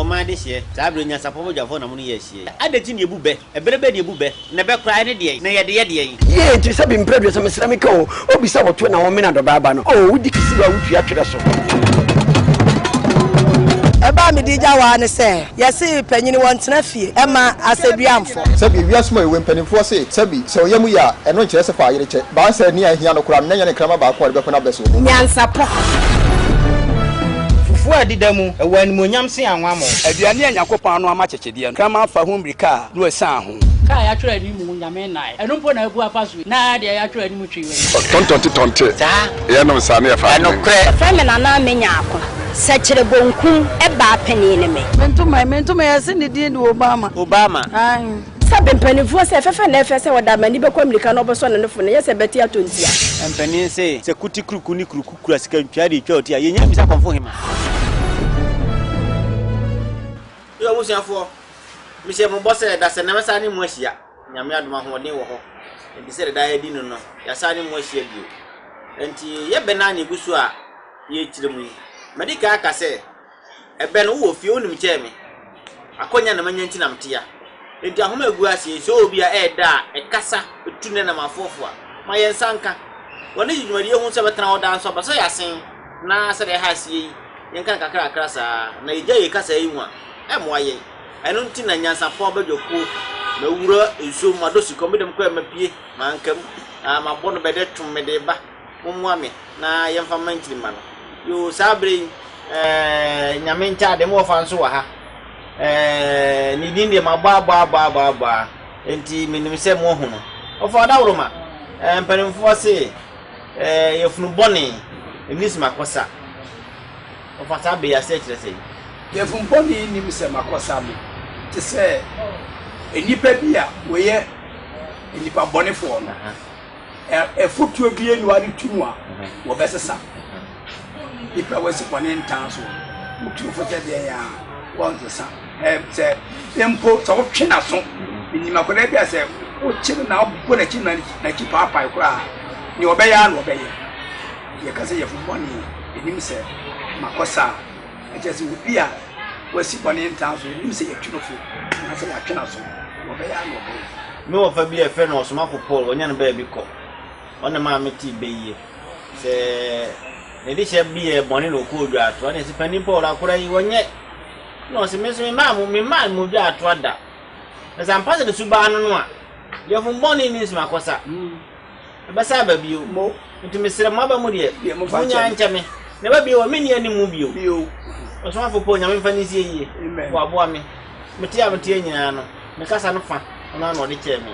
ɔman adehyeɛ, saa berɛ yi nyansapɔ badwafoɔ na mo ne yɛ ahyia yi. Adɛn nti na yɛbu bɛ? Ɛberɛ bɛn na yɛbu bɛ? Na bɛ koraa ɛne deɛn? Na yɛde yɛ deɛn? Yie nti sɛbi mprɛ 30 mesrɛ meka o obi sɛ wɔtoe na wɔmene adɔbaa ba no o wodi kisiwa a wotua twerɛ so. Ɛbɛ a mede gya wo ara ne sɛ, yɛse panyini wɔntena fie mma asɛdua mfɔ. Sɛbi, wiase mu awiei mpanimfoɔ se, sɛbi, sɛ ɔyam yɛ a, ɛno nkyerɛ sɛ fa ayere kyɛ. Baa sɛ nea ahia no koraa no, na ɛnyɛ ne kraman baako a ɔde bɛko n'abɛ so. Nyansapɔ. Fufuo a ɛdeda mu, ɛwɔ animuonyam sen anwammɔ. Aduane a Nyankopɔn ano ama kyekyedeɛ no, kraman fa ho mmirika a, na wasian ho. Kaa a yɛatwerɛ anim Nyame nnae. Ɛno mpo na abu afa so yi, na deɛ yɛatwerɛ anim twi wei. Tɔntɔnte tɔnte yɛnom saa ne yɛfa adwene. Wɔfrɛ me Nana Amenyako. Sɛkyerɛ bonkum baa panin ne me. Me ntoma yi, me ntoma yi, yɛse ne din de Obama. Obama. Ae. Sɛ mpanimfoɔ sɛ ɛfɛfɛ na ɛfɛ sɛ wɔde amani bɛkɔ mmirika na wɔbɛsɔ ne nofo no, ɛnyɛ sɛ ɛbɛte atɔ ntia. Mpanin se, sɛ kuti kuruku ne kuruku kura sika ntwaa de retwa ɔti a, yɛnnya mmisa kɔmfo hema. Yo abusuafoɔ, mehyɛ mo bɔ sɛ dasɛ na mɛsan ne mo ahyia. Nyame adom ahoɔden wɔ hɔ, enti sɛdeɛ daa yɛdi no no, yɛasan ne mo ahyia bio. Enti yɛbɛn ara na yɛgu so a yɛrekyerɛ mu yi. Madi kan aka sɛ, ɛbɛ no wowɔ fie, wonim kyɛɛ me. Akwanya na manya nti na mete ha. Enti ahoma a ɛgu aseɛ yi, sɛ ɔwɔ bi a ɛyɛ dɛ a, ɛkasa, ɛtu ne nam afoafoa. Ma yɛn nsa nka. Wɔne gye dwumadie ho sɛ bɛtena hɔ daa nso aba sɛ yɛasen na sɛdeɛ ɛha aseɛ yi, yɛnka no kakrakra saa na yɛgya yei kasa yi mu a, ɛmmoa yɛn. Ɛno nti na nyansapɔ abadwakuo, mawura nsuo mu, madɔ sukɔ, me dɛm koraa mapue, manka mu, ah, mabɔ no bɛdɛ twom mede reba. Mommoa me na yɛmfa mma nkyirimma no. Yoo, saa berɛ yi, eh, Nyame nkyɛ ade, mo wɔfa nso wɔ ha. Eh, ne din deɛ mabɔ abɔ abɔ abɔ abɔ a, enti menim sɛ moahu no. Wɔfa ɔdaworoma, eh, mpanimfoɔ se, eh, yafunu bɔne, nni sɛ makɔsa. Wɔfa saa bɛ yi aseɛ kyerɛ sɛn? Yafunu bɔne nnim sɛ makɔsa no te sɛ nnipa bi a wɔyɛ nnipa bɔnefoɔ no. Afotuo bi ni wade tu no a wɔbɛsesa. Nipa wɔsi bɔne ntaa so. Wotu fo sɛ deɛ yɛ a wɔnsesa. Sɛ mpo sɛ wotwe n'aso, menim akwadaa bi a sɛ wokye no na wobɔ n'akyi na n'akyi paapae koraa nea ɔbɛyɛ ara na ɔbɛyɛ. Yɛka sɛ yɛfo bɔne, ɛnim sɛ makɔ saa. Ɛkyerɛ sɛ obi a wasi bɔne ntaa so, ɛnim sɛ yɛtwe no fo anaasɛ yɛatwe n'aso, nea ɔbɛyɛ ara na ɔbɛyɛ. Me wɔfa bi a yɛfrɛ no ɔsomafo Paul, ɔnya no baabi kɔ. Ɔno na ɛmaa metee bɛ yie. Sɛ ne dehyɛ bi yɛ bɔne na ɔkɔɔ dwaatoa, ɛna ɛsɛ panin Paul akora yi, ɔnyɛ. Ɛna ɔse, me nso memmaa mo, memmaa mo dwaatoa da. Na sɛ ampa sɛ ne su baa no no a, yɛfom bɔne nni nsomakɔsa. Ɛbɛsan aba bio. Nti mesrɛ mo aba mu deɛ, monyaa nkyɛ me. Na ɛba bio a, menni anim mu bio. Ɔsomafo Paul, Nyame mfa no nsie yie. Waboa me. Mete a meteɛ nyinaa no, me kasa no fa, ɔno ara na ɔde kyɛɛ me.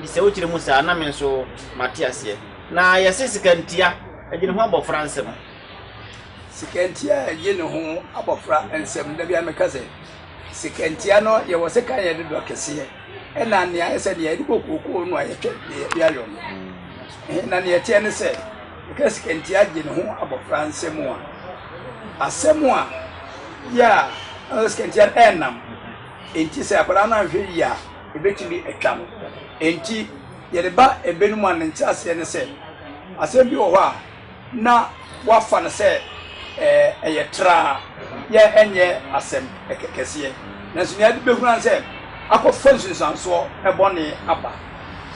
Nti sɛ wokyerɛ mu saa a, na me nso mate aseɛ. Na yɛse sika ntia, ɛgye ne ho abɔfra nsam. Sika ntia ɛgye ne ho abɔfra nsam. Da biara meka sɛ, sika ntia no, yɛwɔ sekan a yɛde dɔ kɛseɛ. Ɛna nea ayɛ sɛ nea yɛde bɔ kookoo no a yɛtwa deɛ yɛde ayɔ no. Na nea ɛteɛ ne sɛ, yɛka sikantia gye ne ho abɔfra nsam a, asɛm a yɛ a ɛna sikantia no ɛnam. Enti sɛ akwadaa no anhwɛ yie a, ɛbɛtumi atwa no. Enti yɛde ba ɛbɛ no mu a ne nkyerɛaseɛ ne sɛ, asɛm bi wɔ hɔ a, na wɔafa no sɛ ɛyɛ traa, yɛ ɛnyɛ asɛm kɛseɛ. Nanso nea ɛde bɛhunu ara ne sɛ akɔfa nsunsuansoɔ bɔne aba.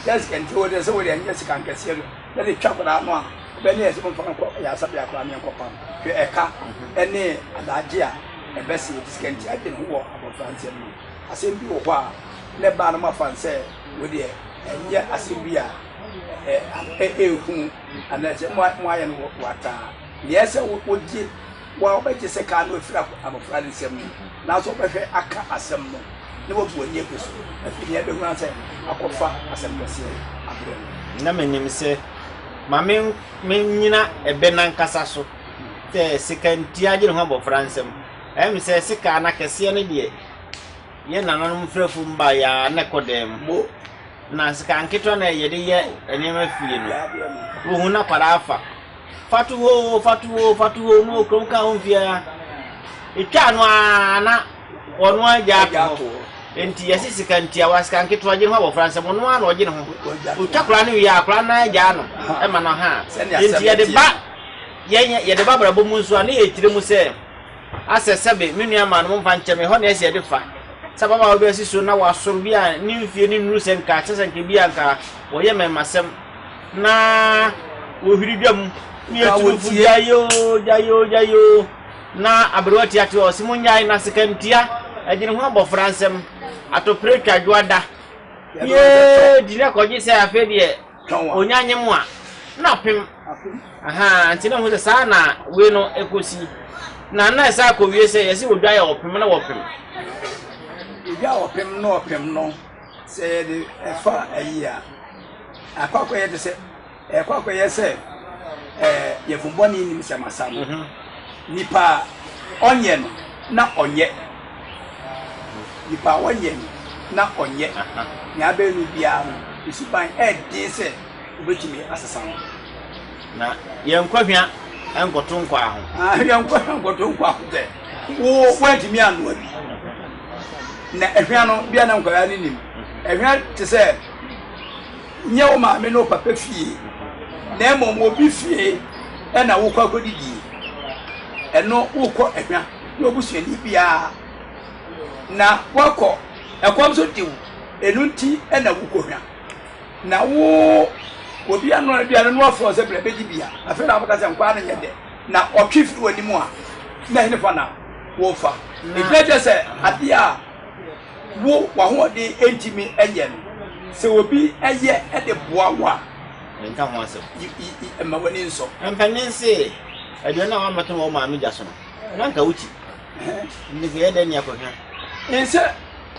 Sɛ sika nti wode sɛ wode ɛnyɛ sika nkɛseɛ no na de twa akwadaa no a, ɛbɛyɛ ne yɛ sɛ momfa no nkɔ ayaresabea koraa ne yɛnkɔpam. Hwɛ ɛka ne adagye a ɛbɛsɛe. Nti sika nti adwene ho wɔ abɔfra nsɛm mu. Asɛm bi wɔ hɔ a na ɛbaa no moafa no sɛ wodeɛ ɛnyɛ asɛm bi a ɛɛhu. Anaasɛ moayɛ no wataa. Nea ɛsɛ sɛ wogye wo a wobɛgye sɛ kaa no afiri abofra no nsam no, nanso wobɛhwɛ aka asɛm no na wabu w'ani agu so. Afei nea ɛbɛhu ara sɛ akɔfa asɛm kɛseɛ abrɛ no. Na menim sɛ, ma mennyina ɛbɛ no ankasa so, sɛ sekantia gye ne ho abɔfra nsam. Ɛyɛ me sɛ sekaa no akɛseɛ no deɛ, yɛn nananom mfrafo baeɛ ara na ɛkɔ dan mu. Na sika nketewa na yɛde yɛ nneɛma fie no, wohu na kwadaa afa. Fa to hɔ oo, fa to hɔ oo, fa to hɔ oo, na okurom ka ho mfie ara. Etwa no ara na ɔno ara gya ato hɔ. Enti yɛse sika ntiawa, sika nketewa gye ne ho abɔfra nsam, ɔno ara na ɔgye ne ho. Otwa koraa no wie a, akwadaa no ara gyaa no ma no ha. Enti yɛde ba yɛn yɛde ba abrabɔ mu nso a, ne yɛkyerɛ mu sɛ. Asɛ sɛbe, me nua maa no momfa nkyɛ me, ɛhɔ na ɛsɛ yɛde fa. Sɛ ababaawa bi asi so na wasoro bi a ne mfie no nnuru sɛ nka kyɛ sɛ nka bi a nka wɔyɛ mmarimasɛm na wɔhwiri dwa mu ne yɛtu no fo gyae oo gyae oo gyae oo na aberewa tia te ɔse monnyae na sekantia ɛgyene ho abɔfra nsɛm atopere twa dwoada yee di na kɔgye sɛ afei deɛ Onya nye mo a, na apem. Ahaa, nti na hu sɛ saa na wei no ɛkɔsi. Na na ɛsɛ akɔwie sɛ yɛsɛ odwa yɛ ɔpem na wɔpem. Odwa ɔpem na ɔpem no, sɛ yɛde ɛfa ayi a, akɔ akɔyɛ te sɛ ɛkɔ akɔyɛ sɛ ɛɛ yɛfun bɔne nim sɛ masa no. Mhm. Nipa a ɔnyɛ no na ɔnyɛ. Nipa a ɔnyɛ no na ɔnyɛ. Nea abɛyɛ no biara no, ne suban ɛyɛ den sɛ wobɛtumi asesa no. Na yɛnkɔ hwa nkɔto nkwaa ho. Ah, yɛnkɔ hwa nkɔto nkwaa ho sɛ wo woantumi anoa bi. Na ɛhwa no bia na nkwadaa no nim. Ɛhwa te sɛ nyɛ wo maame ne wo papa fie na mmom obi fie ɛna wokɔ akɔdidie. Ɛno wokɔ ɛhwa ne obusuani biara na woakɔ ɛkɔm so de wo ɛno nti na wokɔhwa na wo obi ano aduane no afrɛ sɛ brɛ bɛdi bia afei na wobɛka sɛ nkwaa no nyɛ dɛ na ɔtwe firi w'anim a na ɛhe fa na wofa ɛgyina kyerɛ sɛ adeɛ a wo w'ahoɔden ntumi nyɛ no sɛ obi ɛyɛ de boa wo a nka ho asɛm ma w'ani nsɔ mpanin se aduane a wamɛto wɔ maame gya so no Na nka wokyi. Nti nka ɛyɛ dɛn ne akɔhwɛ? Nsɛ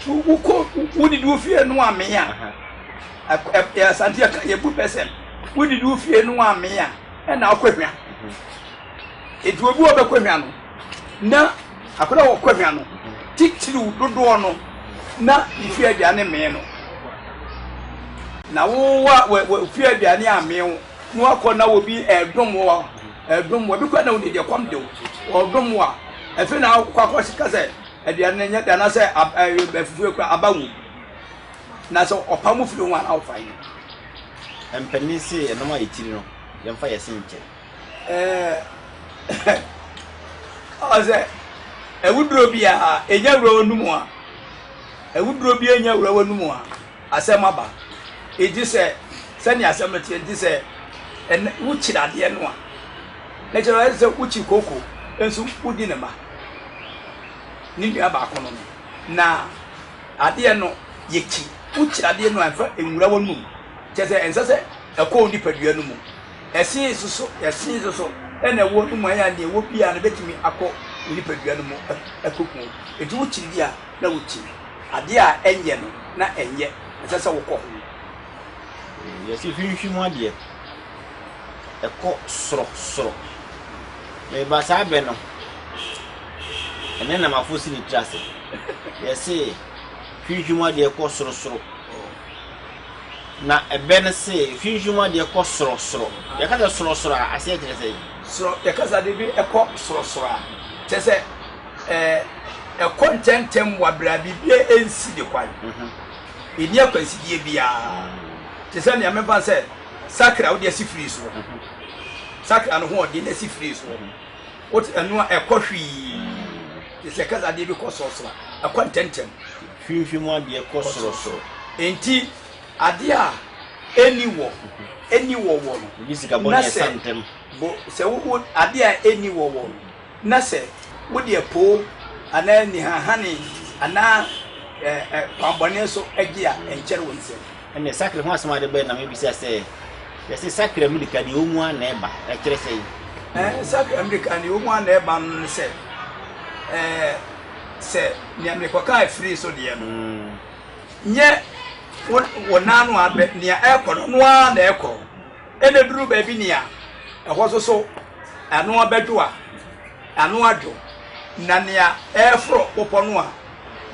wokɔ wodidi wo fie no amee a asante yɛka yɛbu pɛ sɛ wodidi wo fie no amee a ɛna wokɔ hwa nti obi wɔ bɛkɔ hwa no na akɔda wɔkɔ hwa no titiriw dodoɔ no na ne fie aduane mee no na wo wa fie aduane amee wo na wakɔ na obi ɛdom wo ɛdom wo ebi kɔ na wodi deɛ kɔm de wo ɔdom wo a ɛfɛ na akɔ akɔ ka sɛ aduane no nyɛ dɛ anaasɛ afufuo kura aba wom na sɛ ɔpa mu firi ho a na wofa yi. Mpanin se ɛnom a yɛkyiri no yɛmfa yɛse nkyɛ. Ɛɛ ɔsɛ awuduro bi a ɛnya wura w'anum a awuduro bi anya wura w'anum a asɛm aba. Enti sɛ sɛnea asɛm no teɛ nti sɛ ɛnɛ wokyiri adeɛ no a, na kyerɛ sɛ wokyi kooko nso wodi ne mma, ne nua baako no no. Na adeɛ no yɛkyi, wokyiri adeɛ no a ɛmfa nwura w'anum, kyerɛ sɛ ɛnsɛ sɛ ɛkɔ wo nipadua no mu. Ɛse nso so, ɛse nso so ɛna ɛwɔ no mu ayɛ a nea ɛwɔ biara no bɛtumi akɔ wo nipadua no mu akɔku wo. Enti wokyiri deɛ a na wokyi. Adeɛ a ɛnyɛ no na ɛnyɛ, ɛnsɛ sɛ wokɔ ho. Yɛse hwinhwim adeɛ, ɛkɔ soro soro. Meba saa bɛ no, ɛnɛ na mafo si ne tiri ase. Yɛse hwinhwim adeɛ kɔ soro soro. Na ɛbɛ no se hwinhwim adeɛ kɔ soro soro. Yɛka sɛ soro soro a, aseɛ kyerɛ sɛn? Soro, yɛka sɛ adeɛ bi kɔ soro soro a, kyerɛ sɛ ɛɛ ɛkɔ ntɛmntɛm wɔ abere a biribiara nsi ne kwan. Ɛnni akwansideɛ biara. Te sɛ nea memfa sɛ sakra a wode asi firi soɔ. Sakra no ho ɔden asi firi soɔ. Wote ɛno a ɛkɔ hwii. Te sɛ kasa adeɛ bi kɔ sorosoro a, ɛkɔ ntɛmntɛm. Hwimhwim adeɛ kɔ sorosoro. Enti adeɛ a ɛnni wɔ, ɛnni wɔ wɔ no, na sɛ bo sɛ wo adeɛ a ɛnni wɔ wɔ no, Na sɛ wode apoo anaa nihahane anaa kwammɔne so gye a, ɛnkyɛre wo nsam. Ɛnneɛ sakre ho asɛm a wode bae na mebisa sɛ, Yɛse sakre mmirika deɛ ɛwɔ mu ara na ɛba, ɛkyerɛ sɛn? Ɛɛ, sakre mmirika deɛ ɛwɔ mu ara na ɛba no ne sɛ, ɛɛ, sɛ nea merekɔka afiri so deɛ no, nyɛ wo wo nan ano abɛ, nea ɛrekɔ no, ɛno ara na ɛrekɔ. Ɛna ɛduru baabi nea ɛhɔ nso so ano abɛdwo a, ano adwo, na nea ɛreforo bepɔ no a,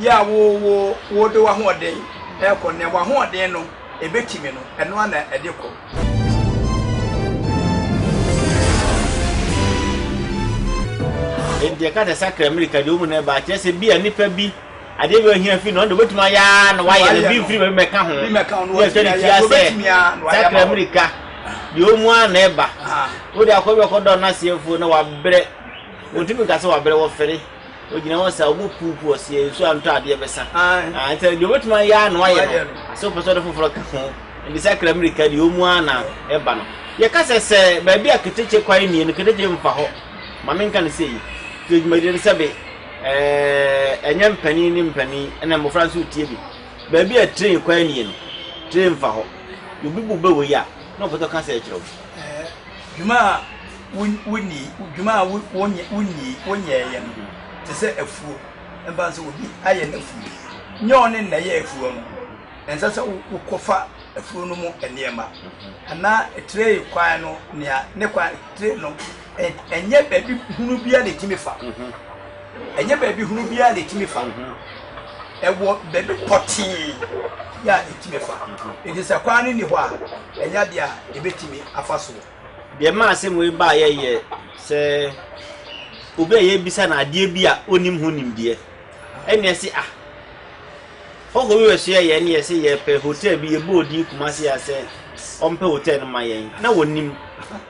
yɛ a wo wo wode w'ahoɔden rekɔ, nea w'ahoɔden no ɛbɛtumi no, ɛno ara na ɛde kɔ. Enti ɛka sɛ sakra mmirika deɛ ɔmu na ɛba kyerɛ sɛ bi a nipa bi adeɛ bi ohia fi no ɔno de obetumi ayɛ ara na wayɛ no bi mfiri baabi mɛka ho Bi mɛka ho na ne ɛsɛ ne watumi ti ayɛ, asɛ obetumi ara na wayɛ sakra ama wo. mmirika deɛ ɔmu ara na ɛba wode akɔ bi ɔkɔdɔ n'aseɛfoɔ na wabrɛ wɔntumi nka sɛ wabrɛ wɔfɛre. Ogyina hɔ sɛ ɔbɔ puupu ɔseɛ nsuo antɔ adeɛ bɛsa. Ah, nti deɛ ɔbɛtumi ayɛ ara na wayɛ no. Sɛ wopɛ sɛ ɔde foforɔ ka ho, nti sakra mmirika deɛ ɔmu ara na ɛba no. Yɛka sɛ sɛ baabi a ketekye kwan nnie no, ketekye mfa hɔ. Ma menka no sei, sɛ dwumadie no sɛbe ɛɛ ɛnyɛ mpanin ne mpanin ɛna mmɔfra nso retie bi. Baabi a train kwan nnie no, train mfa hɔ. Obi bu bɛ wei a, na ɔpɛ sɛ ɔka sɛ ɛkyerɛ wo. Dwuma a wonni, dwuma a wonni, wonyɛeɛ no, te sɛ afuo. Ɛmfa sɛ obi ayɛ n'afuo, nyɛ ɔne na ɛyɛ afuo no, ɛnsɛ sɛ wokɔfa afuo no mu nneɛma. Anaa tire kwan no, nea ne kwan tire no, ɛnyɛ baabi hunu biara na ɛtumi fa. Ɛnyɛ baabi hunu biara na ɛtumi fa. Ɛwɔ baabi pɔtee yɛ a ɛtumi fa. Enti sɛ kwan no nni hɔ a, ɛnyɛ adeɛ a ɛbɛtumi afa soɔ. Deɛ ɛmaa asɛm wei baeɛ yɛ sɛ obi a yɛrebisa no adeɛ bi a ɔnnim ho nimdeɛ ɛnna ɛse ah hɔhoɔ bi bɛsoɛ yɛn ne yɛse yɛpɛ hotel bi yɛbɔɔ din Kumasi a sɛ ɔmpɛ hotel no ma yɛn na wɔnim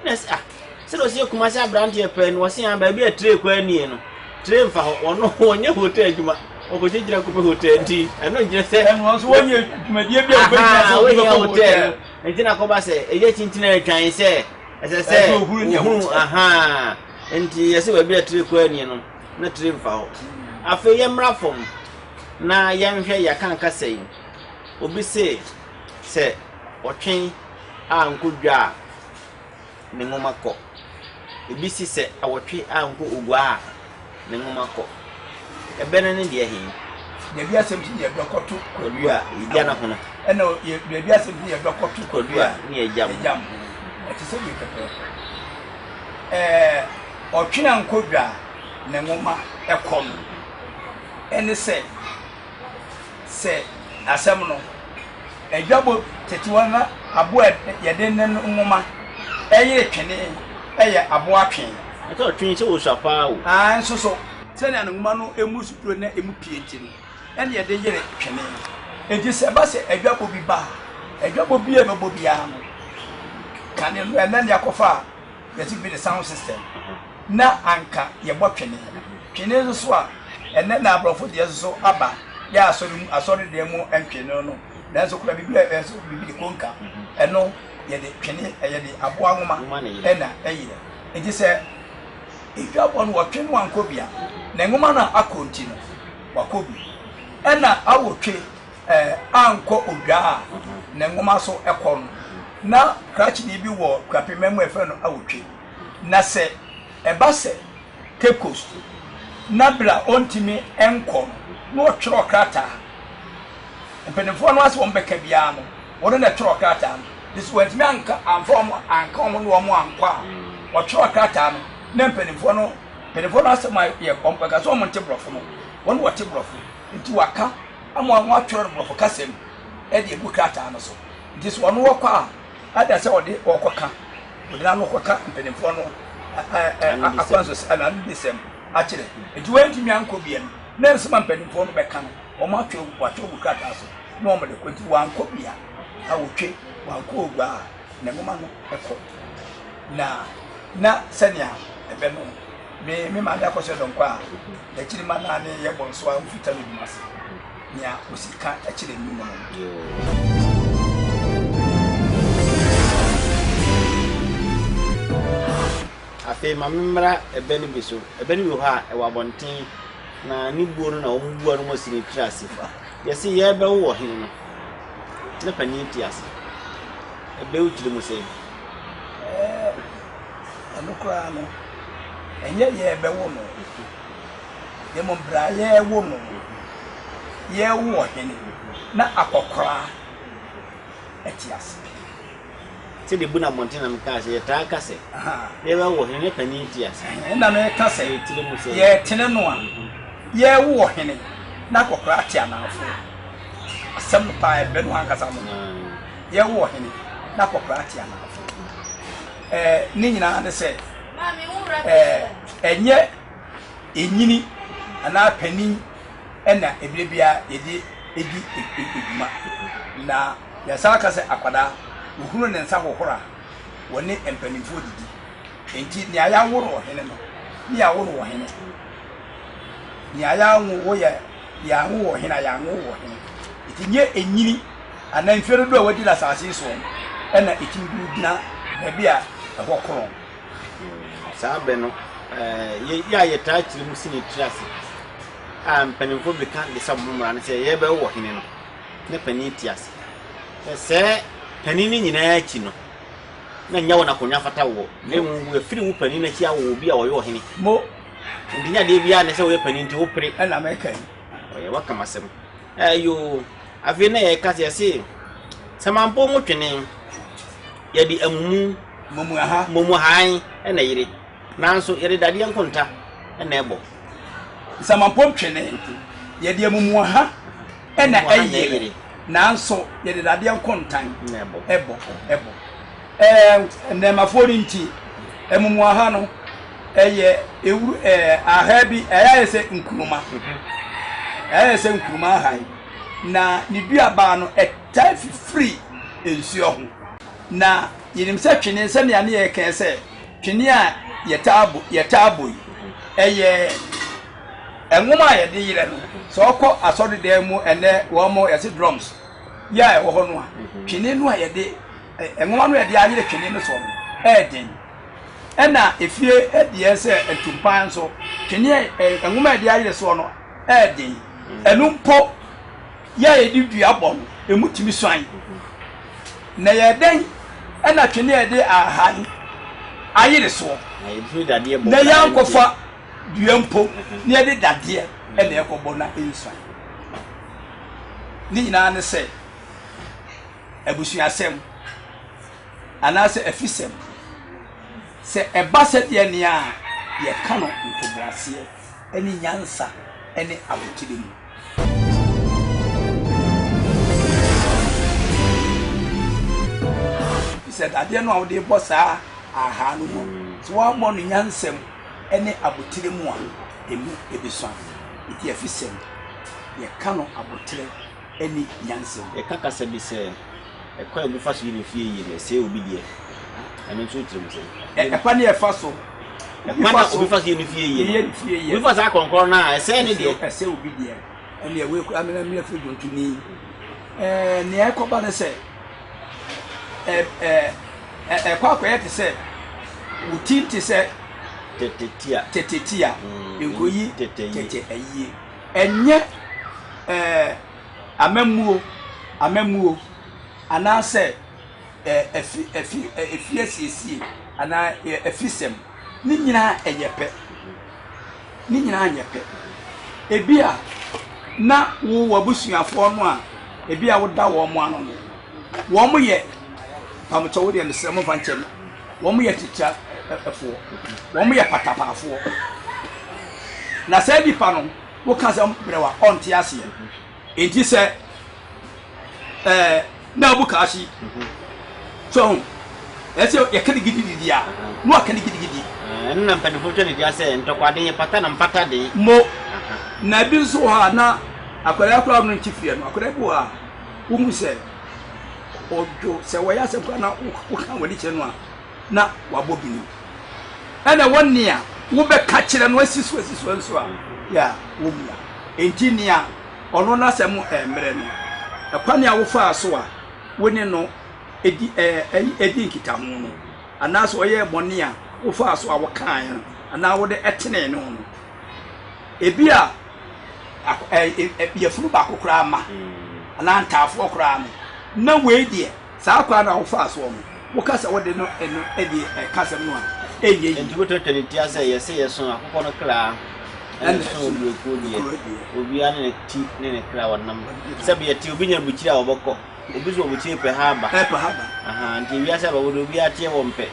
na ɛse ah Sɛdeɛ ɔsi yɛ Kumasi aberanteɛ pɛɛ no, ɔse ah baabi a tire kɔ anie no, tire mfa hɔ, ɔno ɔnyɛ hotel adwuma, ɔkɔkyɛ gyina kɔpɛ hotel nti ɛno nkyerɛ sɛ ɛno nso wɔnyɛ dwumadie bi a wɔbɛgyina sɛ obi bɛkɔ hotel no nti na kɔba sɛ ɛyɛ kyinkyini atwan sɛ ɛsɛ sɛ ohunu aha nti yɛsɛ baabi a tire kɔ anie no na tire mfa hɔ. Afei yɛmmra fam na yɛnhwɛ yɛaka kasa yi, obi se sɛ ɔtwe a nkɔ dwa a ne nwoma kɔ. Ebi si sɛ awɔtwe ankɔ Oguaa a, ne nwoma kɔ. Ɛbɛ no ne deɛ he? Baabi asɛm ti ne yɛbɛkɔto kwadu a yɛgya no hono. Ɛna baabi asɛm ti ne yɛbɛkɔto kwadu a ne yɛgya ho. Ɛte sɛ wei pɛpɛɛpɛ. Ɛɛ ɔtwe ankɔ dwa a ne nwoma kɔ no, ɛne sɛ sɛ asɛm no, adwabɔ tete hɔ na aboa a yɛde ne no nwoma yere twene yɛ aboa twe. Ɛsɛ ɔtwe sɛ ɔsua paa o. Aane nso so, sɛnea ne nwoma no mu suduro na emu pie nti no, ɛna yɛde yere twene. Enti sɛ ɛba sɛ adwabɔ bi ba a, adwabɔ bi a ɛbɛbɔ biara no, kane no, ɛnnɛ no yɛakɔfa a yɛte bi de sound system na anka yɛbɔ twene. Twene nso so a, ɛnnɛ na aborɔfo deɛ nso so aba yɛ asɔre mu asɔre deɛ mu ntwene no nanso kora biribi a ɛnso biribi de konka ɛno yɛde twene yɛde aboa nwoma ɛna ɛyɛ nti sɛ edwabɔ no wɔtwe no ankɔ bi a na nwoma no a akɔ nti no wakɔ bi ɛna awotwe ɛɛ ankɔ odwa a na nwoma so ɛkɔ no na krakyeni bi wɔ kurapema mu ɛfɛ no awotwe na sɛ ɛba sɛ Cape Coast, na bere a ɔntumi nkɔ no, na ɔtwerɛ krataa. Mpanimfoɔ no ase wɔn bɛka biara no, wɔn na ɛtwerɛ krataa no. De sɛ wɔntumi anka amfa wɔn anka wɔn ne wɔn ankɔ a, ɔtwerɛ krataa no na mpanimfoɔ no mpanimfoɔ no asɛm a yɛ wɔn bɛka sɛ wɔn nte borɔfo no, wɔn wɔte borɔfo nti waka ama wɔn atwerɛ no borɔfo kasa mu ɛde agu krataa no so. Nti sɛ wɔn wɔkɔ a, ada sɛ ɔde ɔkɔka Ɔde n'ano kɔka mpanimfoɔ no akwanso anodisɛm akyerɛ. Enti wantumi ankɔ bia no, na nsɛm a mpanimfoɔ no bɛka no, wɔn atwerɛ wɔatwerɛ gu krataa so na wɔn de kɔ. Enti wankɔ bia, awotwe, wankɔ ogua a, ne nwoma no kɔ. Na na sɛnea ɛbɛ no, me me maame akɔsɛ dɔnkɔ a, n'akyiri ma naa ne yɛbɔ nso a wofita no dwuma ase. Nea osi ka kyerɛ me mu no. Afei ma memmra ɛbɛ no bi so. Ɛbɛ no bi wɔ hɔ a, ɛwɔ abɔnten, na ne buo no na wɔbu ano ma si ne tiri ase. Yɛse yɛrebɛwo ɔhene no, na panin te ase. Ɛbɛ wo tiri mu sɛn? Ɛɛ, ɛno koraa no, ɛnyɛ yɛrebɛwo no. Na mmom berɛ a yɛrewo no no, yɛrewo ɔhene, na akɔkoraa te ase. Sɛdeɛ ɛbu no abɔnten na mekaa sɛ, yɛtaa ka sɛ, yɛbɛwo ɔhene ne panin te ase. Ɛna meka sɛ, yɛretene no a, yɛrewo ɔhene na akɔkoraa te anafoɔ. Asɛm no paa ɛbɛ no ankasa no. Yɛrewo ɔhene na akɔkoraa te anafoɔ. Ɛɛ ne nyinaa ne sɛ, ɛɛ ɛnyɛ enyini anaa panin na ebere biara yɛde di dwuma. Na yɛsan ka sɛ akwadaa, wɔhunu ne nsa hohoro a, wɔne mpanimfoɔ didi. Enti nea yɛawo no ɔhene no, ne yɛawo no ɔhene. Nea yɛanwo wo yɛ yɛanwo wɔ hene a yɛanwo wɔ hene. Enti nyɛ enyini anaa mfeɛ dodoɔ a wadi no asase yi soɔ no na ɛtumi de wo gyina baabi a ɛhɔ korɔn. Saa bɛ no, yɛ a yɛtaa kyerɛ mu si ne tiri ase a mpanimfoɔ bi ka de sɛ wɔn mmara no sɛ yɛbɛwo ɔhene no, na panin te ase. Sɛ sɛɛ panin no nyinaa akyi no, na nyɛ wɔn akonnwa fata woɔ, na mmom wɔafiri wo panin no akyi awo obi a ɔyɛ ɔhene. Mo. Nti nyɛ adeɛ biara ne sɛ woyɛ panin nti wopere. Ɛna mɛka yi. Ɔyɛ waka m'asɛm. Ɛyoo, afei na yɛka sɛ yɛse samampɔ mu twene yɛde amumu Mmomuaha. Mmomuahan na ɛyere, nanso yɛde dadeɛ nkonta na ɛbɔ. Nsamampɔ twene yɛde amumuaha na ɛyere, nanso yɛde dadeɛ nkontan ɛbɔ ɛbɔ. Ɛɛ nnɛɛmafoɔ no nti, amumuaha no ɛyɛ ewuru ɛɛ aha bi ɛyɛ ayɛ sɛ nkuruma, ɛyɛ ayɛ sɛ nkuruma ahan na ne duabaa no ɛtaa fifiri nsuo ho. Na yɛnim sɛ twene sɛnea ne yɛka sɛ twene a yɛtaa bɔ yɛtaa bɔ yi ɛyɛ nwoma a yɛde yerɛ no sɛ ɔkɔ asɔredan mu ɛnɛ wɔn mo yɛse drums yɛ a ɛwɔ hɔ no a twene no a yɛde nwoma no a yɛde ayere twene no soɔ no ɛyɛ den ɛna efie deɛ sɛ ntumpan nso twene nwoma a yɛde ayere soɔ no ɛyɛ den ɛno mpo yɛ a yɛde dua bɔ no, emu tumi suan. Na ɛyɛ dɛn na twene a yɛde ahan ayere soɔ na yɛankɔfa dua mpo na yɛde dadeɛ na ɛkɔbɔ na ɛnsuan? Ne nyinaa ne sɛ abusuasɛm anaasɛ afisɛm, sɛ ɛba sɛdeɛ nea yɛka no ntoboaseɛ ne nyansa ne abotire mu. Sɛ dadeɛ no a wode bɔ saa ahaa no mu, sɛ woammɔ no nyansa mu ne abotire mu a, emu bɛsua. Nti afisɛm, yɛka no aboterɛ ne nyansa mu. Yɛka kasa bi sɛ, Ɛkwan a obi fa so yɛ ne fie yie no, ɛsɛe obi deɛ. Ɛno nso wokyerɛ mu sɛn? Ɛkwan a ɛfa so. Ɛkwan a obi fa so yɛ ne fie yie no, obi fa saa kɔnkɔn no a, ɛsɛe ne deɛ. Ɛsɛe obi deɛ. Ɛnneɛ wei koraa mena mena firi dwontoni. Ɛɛ nea ɛkɔba ne sɛ, ɛɛ ɛkɔ akɔyɛ te sɛ wo ti te sɛ tete tia. Tete tia. Nkoyi tete ayie. Ɛnyɛ ɛɛ. Amammuo, amammuo, anaasɛ afi, afi, efie asiesie anaa afisɛm, ne nyinaa ɛnyɛ pɛ. Ne nyinaa nyɛ pɛ. Ebi a na wo w'abusuafoɔ no a ebi a woda wɔn ano no, wɔn yɛ pamokyɛ wo deɛ mesrɛ mo mfa nkyɛ me, wɔn yɛ titirafoɔ, wɔn yɛ patapaafoɔ. Na saa nipa no, woka asɛm brɛ wa ɔnte aseɛ enti sɛ ɛɛ na abu kaahye so ho ɛsɛ yɛka ne gidigidi a na waka ne gidigidi. Ɛno na mpanimfoɔ twa ne dua sɛ ntɔkwaden yɛ pata na mpata den. Mo na ebi nso wɔ hɔ a na akwadaa koraa no nte fie no akwadaa bi wɔ hɔ a wohu sɛ ɔdwo sɛ wɔyɛ asɛm koraa na woka w'ani kyerɛ no a na wabɔ bini. Ɛna ɛwɔ nea wobɛka kyerɛ no asi so asi so nso a, yɛ a wommua. Enti nea ɔno n'asɛm mmerɛ no, ɛkwan a wofaa so a wo ne no di ɛɛ di nkitaho no, anaasɛ ɔyɛɛ bɔne a wofaa so a wokaeɛ no, anaa wode tenee no no, ebi a yafunu baako koraa ma, anaa ntaafoɔ koraa no, na wei deɛ Saa kwan no a wofaa soɔ no, woka sɛ wode no ɛno de ɛka asɛm no a, ɛnyɛ yie. Enti wotwatwa ne ti asɛ yɛse yɛso akokɔ no kra ɛna ɛso obrekuo deɛ, obiara ne ne ti ne ne kra wɔnam. Sɛbi yɛte obi nya bukyire a ɔbɛkɔ, obi nso wɔ bukyire pɛ ha aba. Ɛpɛ ha ba. Ahaa, nti wiase aba wode obiara teɛ wɔn pɛ.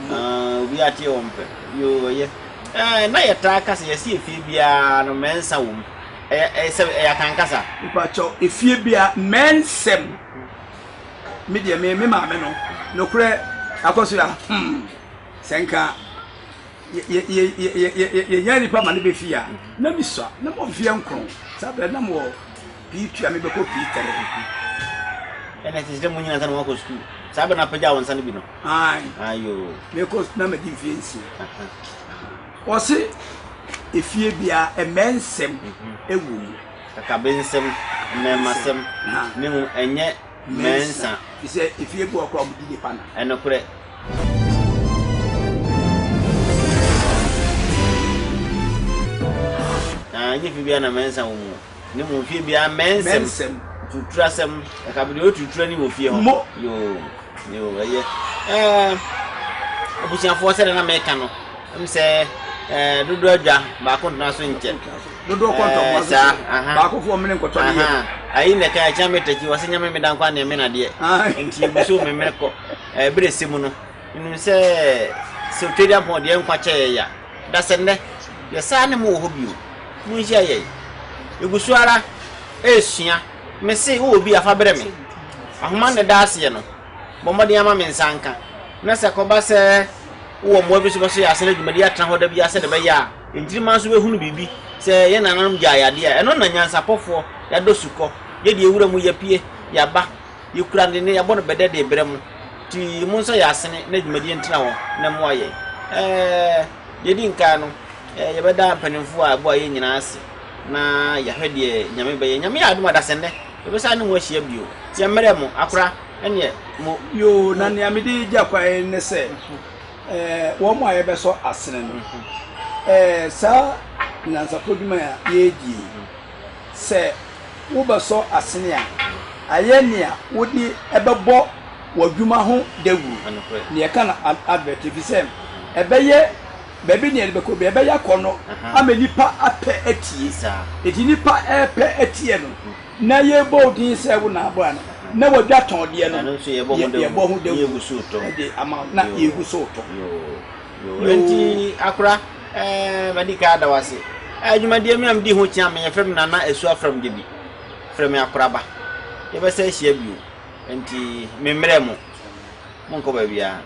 Ah, obiara teɛ wɔn pɛ. Yoo, ɛyɛ. Ɛɛ, na yɛtaa ka sɛ yɛse efie biara no mɛnsa wɔ mu. Ɛyɛ, ɛyɛ sɛ ɛyɛ akankasa. Mepakyɛw, efie biara mɛnsɛm. Me deɛ me me maame no nokorɛ akɔso a hmm sɛ nka yɛnya nipa ma no bɛfie a na mesua na mɔ mfeɛ nkron saa berɛ na mewɔ P2 a mebɛkɔ P3 ɛna ɛte sɛ mo nyina nsa na moakɔ sukuu saa berɛ na apagya wo nsa no bi no ayo mekɔ na madi mfeɛ nsia ɔse Efie biara mmɛnsɛm wɔ mu. Kakabensɛm, mmɛɛmasɛm, ne mmom ɛnyɛ mmɛnsa. Te sɛ efie bi wɔ koraa wɔdi nipa na. Ɛnokorɛ. Na ɛnyɛ fie biara na mmɛnsa wɔ mu. Ne mmom fie biara mmɛnsɛm. Mmɛnsɛm. Turuturasɛm, kakabedeɛ ɔturutura ni wɔ fie hɔ. Mo. Yoo. Yoo, ɛyɛ. Ɛɛ, abusuafoɔ sɛdeɛ na meka no, ɛm sɛ ɛɛ dodoɔ adwa baako ntena so nkyɛ. Dodoɔ kɔ ntɔkwa so saa, aha. Baakofoɔ mene nkɔtɔ ne yɛ. Ayi na ɛka ɛkyɛn me takyi wɔsɛ nyame meda nkwa neɛ me nadeɛ. Nti egu so memene kɔ. Ɛɛ bere sɛ mu no, menim sɛ sɛ otwa di ampɔn deɛ nkwa kyɛ yɛ ya. Da sɛ nnɛ, yɛ saa ne mo wɔ hɔ bio. Monhyia yɛn. Yɛgu so ara resua. Mese wowɔ bi a fa brɛ me. Ahoma no na ɛda aseɛ no, bɔ mmɔden ara ma me nsa nka. Na sɛ ɛkɔba sɛ wowɔ mmoa bi nso bɛso yɛn ase na dwumadi atena hɔ da biara sɛdeɛ ɛbɛyɛ a nkyirimma nso bɛhunu biribi sɛ yɛn nananom gyaa yɛn adeɛ a, ɛno na nyansapɔfoɔ yɛadɔ sukɔ, yɛdeɛ wura mu yɛapue, yɛaba, yɛkura no denne, yɛabɔ no bɛdɛ de rebrɛ mo. Nti monsɔ yɛn asene na dwumadie ntena hɔ na mmoa yɛn. Ɛɛ, deɛ ɛdi nkan no, yɛbɛda mpanimfoɔ a ɛboa yɛn nyinaa ase na yɛahwɛ deɛ Nyame bɛyɛ. Nyame yɛ adom a, dasɛnnɛ yɛbɛsan ne mo ahyia bio. Nti yɛmmrɛ mo, akora ɛneɛ mo. Yoo, na nea mede gya kwan ne sɛ, ɛɛ, wɔn a yɛbɛsɔ asene no, ɛɛ, saa nyansapɔ dwuma a yɛredi yi, sɛ wobɛsɔ asene a, ayɛ nea wode bɛbɔ w'adwuma ho dawuru, nea yɛka no advert, efisɛ ɛbɛyɛ baabi nea yɛde bɛkɔ bi, ɛbɛyɛ akɔnnɔ ama nnipa apɛ atie. Enti nnipa repɛ atie no, na yɛrebɔ wo din sɛ wo na aboa no, na wadwa tɔn deɛ no, yɛbɔ ho dawuru de ama wo, na yɛgu so retɔ. Yoo, enti akora, ɛɛ, madi kan ada wo ase. Ɛɛ, dwumadie me a medi ho kyea me, yɛfrɛ me Nana Asu Afram Gyebi. Frɛ me Akoraba. Yɛbɛsan ahyia bio. Enti, memmrɛ mo. Monkɔ baabiara.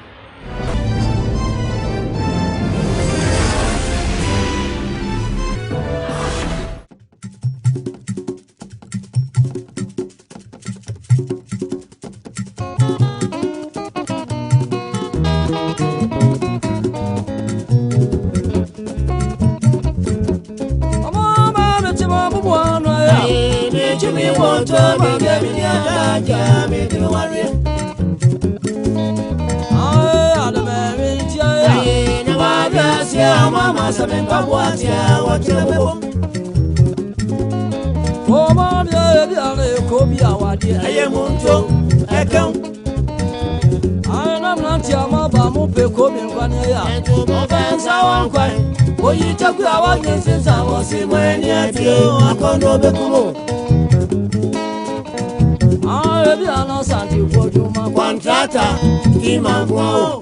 Contrata, Imanguao.